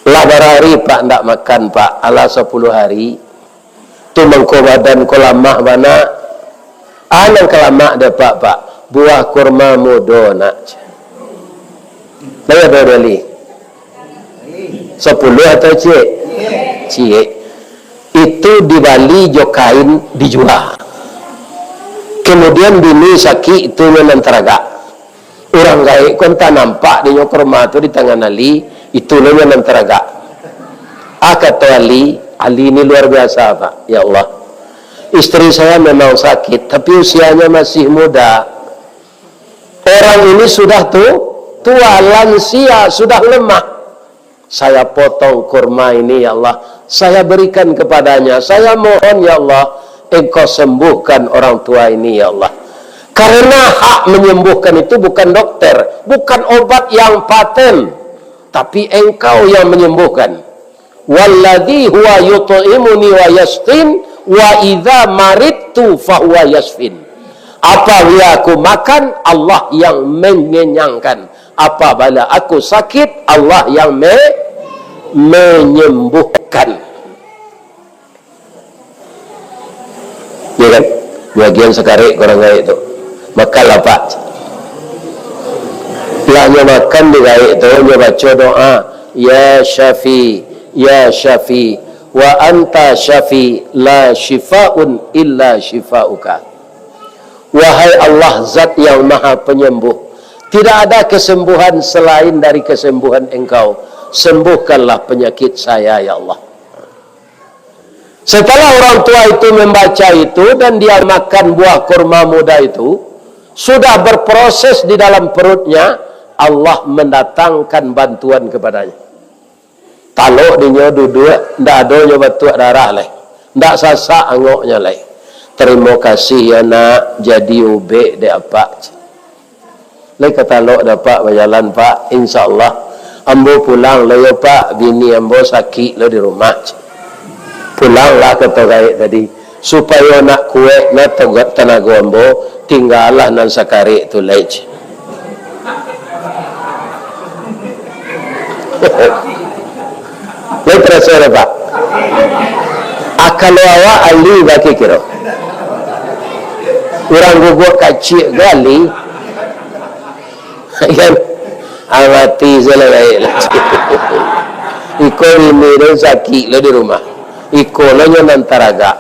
Lah bara hari, Pak, ndak makan, Pak? Alah, sapuluah hari. Tu mangko badan ko lamah bana. Ah, nan ka lamak dek Apak, Pak? Buah kurma mudo, nak. Lah, iyo, Dali? Sapuluah atau ciek? Ciek. Itu dibali jo kain, dijua. Kemudian bini sakik, itu nyo nan taragak. Urang gaek ko antah nampak dinyo kurma tu di tangan Ali, itu lo nyo nan taragak. Ah, kato Ali, Ali ni luar biasa, Pak. Ya Allah, istri saya memang sakit, tapi usianya masih muda. Orang ini sudah tu, tua, lansia, sudah lemah. Saya potong kurma ini, ya Allah. Saya berikan kepadanya. Saya mohon, ya Allah, Engkau sembuhkan orang tua ini, ya Allah. Karena hak menyembuhkan itu bukan dokter, bukan obat yang paten, tapi Engkau yang menyembuhkan. Walladzi huwa yut'imuni wa yasqin, wa idza maridtu fahuwa yasfin. Apabila aku makan, Allah yang mengenyangkan. Apabila aku sakit, Allah yang me-, menyembuhkan. Ya kan? Bagian sakarek kurang gaek tu. Makanlah, Pak. Lah nyo makan di gaek tu, nyo baco doa, "Ya Syafi, ya Syafi, wa anta syafi, la syifaun illa syifauka." Wahai Allah, Zat yang Maha Penyembuh, tidak ada kesembuhan selain dari kesembuhan Engkau. Sembuhkanlah penyakit saya, ya Allah. Setelah orang tua itu membaca itu dan dia makan buah kurma muda itu, sudah berproses di dalam perutnya, Allah mendatangkan bantuan kepadanya. Talok dinyo duduak, ndak ado nyo batuak darah lai. Ndak sasak angoknyo lai. "Tarimo kasih yo, Nak, jadi ubek dek Apak." Lai ka talok dek Apak bajalan, Pak. Insya Allah. Ambo pulang lo yo, Pak. Bini ambo sakik lo di rumah. Pulanglah, kato gaek tadi. Supayo nak kuek, nak togat tanago ambo, tinggalah nan sakarek tu lai. Lai taraso dah, Pak? Ah, kalau awak ahli bakikiro. Urang guguak kaciak ko ahli. Kan? Ah, mati salah gaek lah. Iko bini tu sakik lo di rumah. Iko lo nyo nan taragak.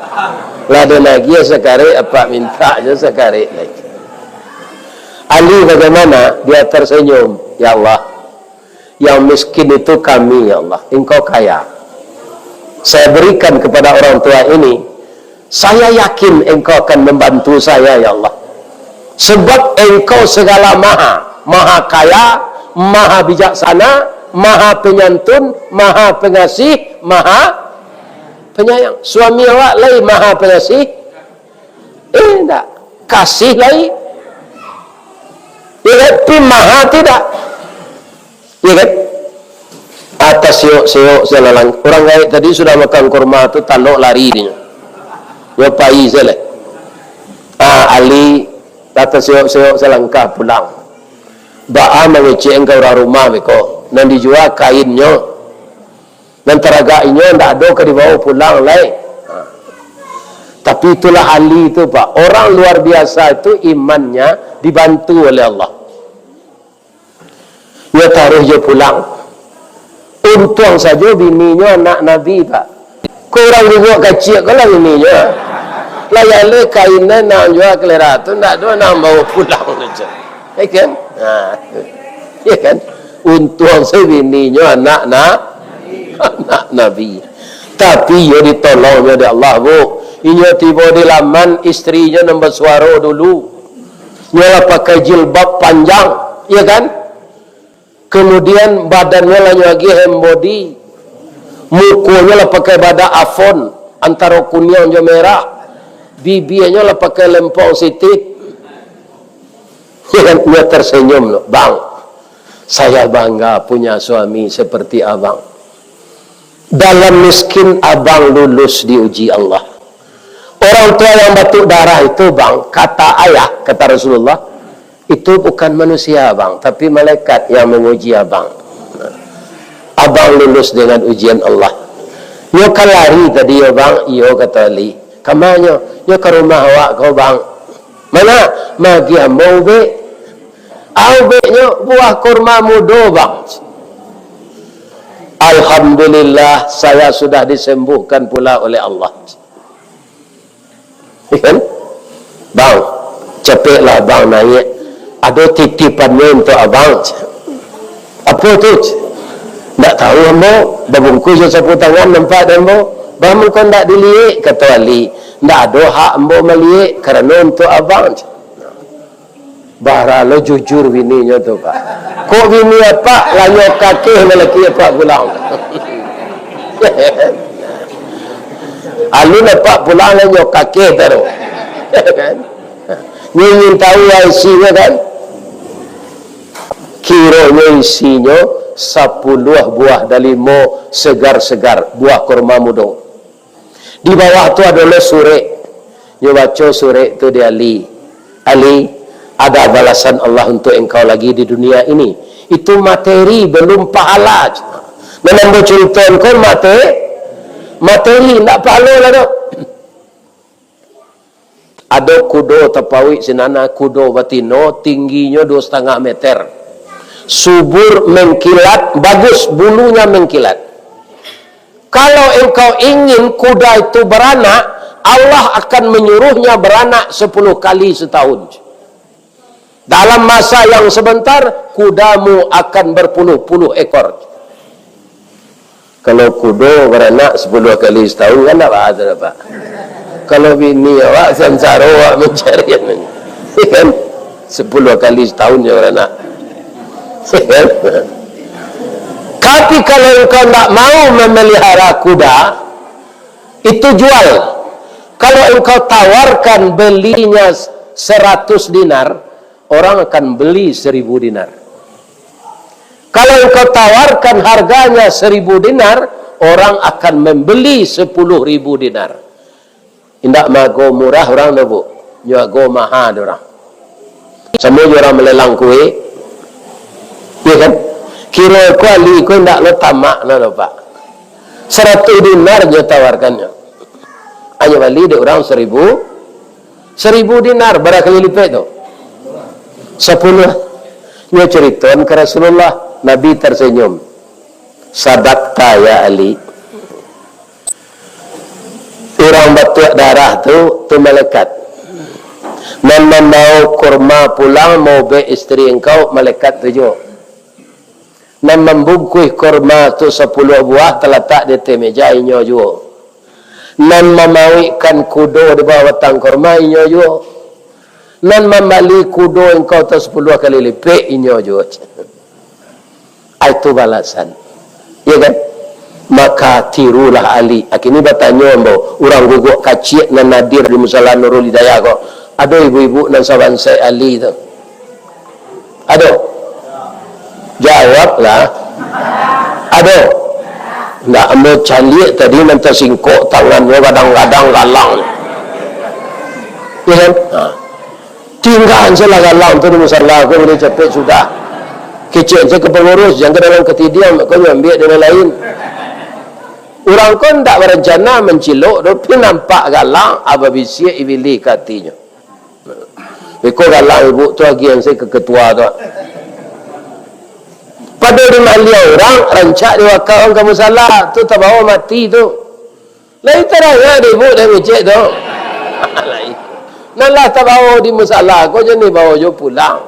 Lah den agiah sakarek, Apak mintak jo sakarek lai. Ali bagaimana? Dia tersenyum. Ya Allah, yang miskin itu kami, ya Allah. Engkau kaya. Saya berikan kepada orang tua ini. Saya yakin Engkau akan membantu saya, ya Allah. Sebab Engkau segala maha, maha kaya, maha bijaksana, maha penyantun, maha pengasih, maha penyayang. Suami awak lai maha pengasih? Eh, indak. Kasih lai? Ya kan? Tapi maha tidak. Ya kan? Atas siok-siok salalang. Urang gaek tadi sudah makan kurma tu, talok lari dinyo. Nyo pai se lai. Ah, Ali, atas siok-siok salangkah pulang. Baa mangecek ka urang rumah beko. Nan dijua kainnyo. Nan taragak inyo ndak ado ka dibawo pulang lai. Ha. Tapi itulah Ali tu, Pak. Orang luar biasa itu imannya dibantu oleh Allah. Inyo taruih jo pulang. Untuang sajo bininyo anak Nabi, Pak. Ko urang guguak kaciak ko lah bininyo. Lah jaleh kain nan nak jua kalera tu, ndak ado nan bawo pulang tu, cak. Ya kan? Ha. Ya kan? Untuang sajo bininyo anak na-, anak Nabi. Tapi iyo ditolongnyo dek Allah, Bu. Inyo tibo di laman, istrinyo nan basuaro dulu. Nyo lah pakai jilbab panjang, ya kan? Kemudian badannyo lah nyo agiah hand body. Mukonyo lah pakai badak Avon, antaro kuniang jo merah. Bibianyo lah pakai lempong sitih. Ya kan? Nyo tersenyum lo, "Bang, Saya bangga punya suami seperti abang. Dalam miskin abang lulus diuji Allah. Orang tua yang batuk darah itu, bang, kata ayah, kata Rasulullah, itu bukan manusia, bang, tapi malaikat yang menguji abang. Abang lulus dengan ujian Allah. Nyo ka lari tadi yo, bang? Iyo, kata Ali. Ka ma nyo? Nyo ka rumah awak ko, bang. Mana? Magiah ambo ubek. Ah, ubeknyo buah kurma mudo, bang. Alhamdulillah, saya sudah disembuhkan pula oleh Allah. Ya kan? Bang, capeklah bang naiak. Ado titipannyo untuk abang. Apo tu? Ndak tahu ambo. Babungkuih jo sapu tangan nampak dek ambo. Bang, mangko ndak diliek, kato Ali. Ndak ado hak ambo maliek, karano untuk abang. Bara lo jujur bininyo tu, Pak. Kok bini apak lanyo kakeh malaki apak pulang? Alun apak pulang lanyo kakeh taruh. Nyo ingin tahu lah isinyo kan? Kironyo isinyo sapuluah buah dalimo segar-segar, buah kurma mudo. Di bawah tu ado lo surek. Nyo baco surek tu di Ali. Ali, ada balasan Allah untuk engkau lagi di dunia ini. Itu materi, belum pahala. Nan ambo curitoan ko mate-, materi, ndak pahalo lah tu. Ado kudo tapauik sinan, kudo batino, tingginyo dua setengah meter. Subur mengkilat, bagus, bulunya mengkilat. Kalau engkau ingin kuda itu baranak, Allah akan menyuruhnya baranak sepuluh kali setahun. Dalam masa yang sebentar, kudamu akan berpuluh-puluh ekor. Kalau kudo baranak sepuluh kali setahun, kan ndak baa tu, Pak? Kalau bini awak, sansaro awak mancari, kan? Sepuluh kali setahun je baranak. Tapi kalau engkau ndak mau memelihara kuda, itu jual. Kalau engkau tawarkan belinya seratus dinar, orang akan beli seribu dinar. Kalau engkau tawarkan harganya seribu dinar, orang akan membeli sepuluh ribu dinar. Indak maago murah urang tu, Bu. Nyo ago maha dek urang. Samo jo urang malelang kue. Iyo kan? Kiro ko Ali ko indak lo tamak nah lo, Pak. Saratus dinar nyo tawarkannyo. Anyo bali dek urang saribu, saribu dinar, bara kali lipek tu? Sapuluah. Nyo caritoan ka Rasulullah, Nabi tersenyum. "Sadakta, ya Ali." Urang batuak darah tu, tu malaikat. Nan mambawo kurma pulang maubek isteri engkau, malaikat tu juo. Nan mambungkuih kurma tu sapuluah buah talatak di ateh meja, inyo juo. Nan mamauikkan kudo di bawah batang kurma, inyo juo. Nan mambali kudo engkau tu sapuluah kali lipek, inyo juo. Ah, itu balasan. Ya kan? Maka tirulah Ali. Ah, kini batanyo ambo, urang Guguk Kaciak nan hadir di Musala Nurul Hidayah ko, ado ibu-ibu nan sabansaik Ali tu? Ado? Jawablah. Ado? Ndak, ambo caliak tadi nan tasingkok tangannyo gadang-gadang galang. Ya kan? Ha. Tinggaan se lah galang tu di musala ko, buliah capek sudah. Kecek se ka pangurus, jan ka dalam katidiang, ko nyo ambiak dari nan lain. Urang ko ndak barancana mancilok doh, tapi nampak galang, ah, babisiak ibilih ka atinyo. Iko galang ibu tu agiah se ka ketua tu. Pado di maliang urang, rancak diwaka urang ka musala, tu tabawo mati tu. Lai tadanga dek ibu dek ngecek tu. Lai. Nan lah tabawo di musala ko, jan dibawo jo pulang.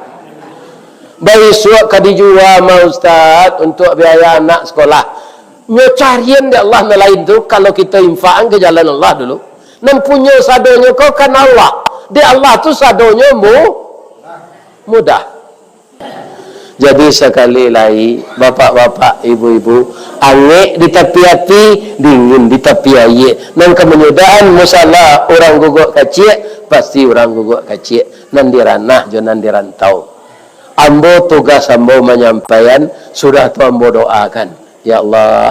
Baisuak ka dijua mah, Ustaz, untuak biaya anak sekolah. Nyo carian dek Allah nan lain tu, kalau kito infakan ka jalan Allah dulu. Nan punyo sadonyo ko kan Allah. Dek Allah tu sadonyo mu-, mudah. Jadi sakali lai, bapak-bapak, ibu-ibu, angek di tapi api, dingin di tapi ayie. Nan ka manyudahan musala urang Guguk Kaciak, pasti urang Guguk Kaciak. Nan di ranah jo nan di rantau. Ambo tugas ambo manyampaian, sudah tu ambo doakan, "Ya Allah,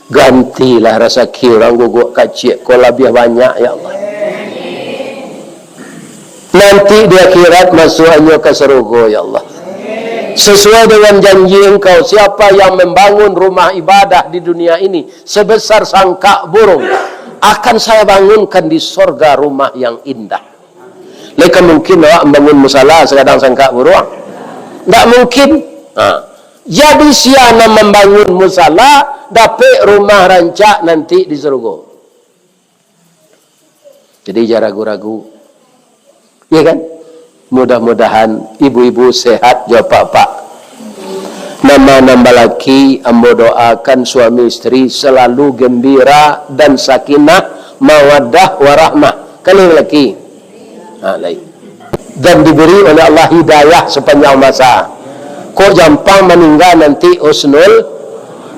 gantilah rasaki urang guguak kaciak ko labiah banyak, ya Allah. Nanti di akhirat masuaknyo ka sarugo, ya Allah. Sesuai dengan janji Engkau, siapa yang membangun rumah ibadah di dunia ini sebesar sangkak burung, akan saya bangunkan di sorga rumah yang indah." Lai ka mungkin awak mambangun musala sagadang sangkak burung? Ndak mungkin. Ha. Jadi, sia nan mambangun musala, dapek rumah rancak nanti di sarugo. Jadi, jan ragu-ragu. Iya kan? Mudah-mudahan ibu-ibu sehat jo apak-apak. Nan ma-, nan balaki, ambo doakan suami isteri selalu gembira dan sakinah, mawaddah, warahmah. Kan lai balaki? Ha, lai. Dan diberi oleh Allah hidayah sepanjang masa. Kok jampang maningga nanti husnul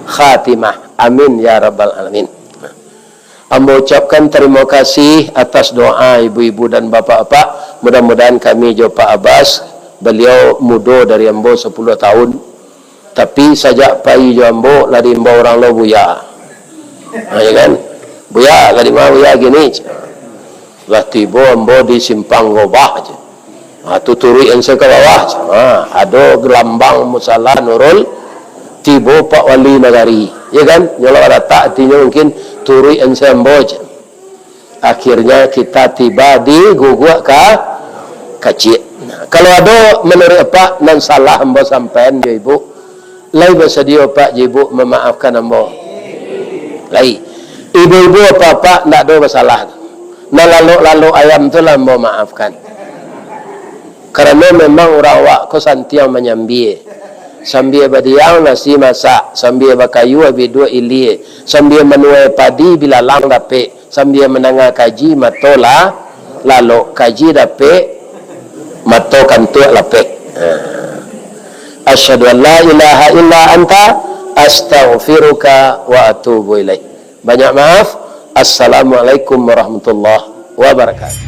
khatimah. Amin ya rabbal alamin. Ambo ucapkan tarimo kasih atas doa ibu-ibu dan bapak-bapak. Mudah-mudahan kami jo Pak Abbas, baliau mudo dari ambo sapuluah tahun. Tapi sajak pai jo ambo, lah diimbau urang lo buya. Ha, ya kan? "Buya, ka di ma buya kini?" Lah tibo ambo di Simpang Gobah, cek. Ha, tu turuik an se ka bawah, cek. Ha, ado gelambang musala Nurul, tibo Pak Wali Nagari. Ya kan? Nyo lah baratak, artinyo mungkin turuik an se ambo, cek. Akhirnya kita tiba di guguak ka-, kaciak. Nah, kalau ado manuruik apak nan salah ambo sampaian jo ibu, lai basadio apak jo ibu mamaafkan ambo? Lai. Ibu-ibu, apak-apak, ndak ado basalah. Nan lalok-lalok ayam tu lah ambo maafkan. Karano memang urang awak ko santiang manyambia. Sambia badiang nasi masak, sambia bakayu abih duo ilia, sambia manuai padi bilalang dapek, sambia mandanga kaji mato la-, lalok, kaji dapek, mato kantuak lapek. Ha. Asyhadu an la ilaha illa anta, astaghfiruka wa atubu ilaik. Banyak maaf. Assalamualaikum warahmatullahi wabarakatuh.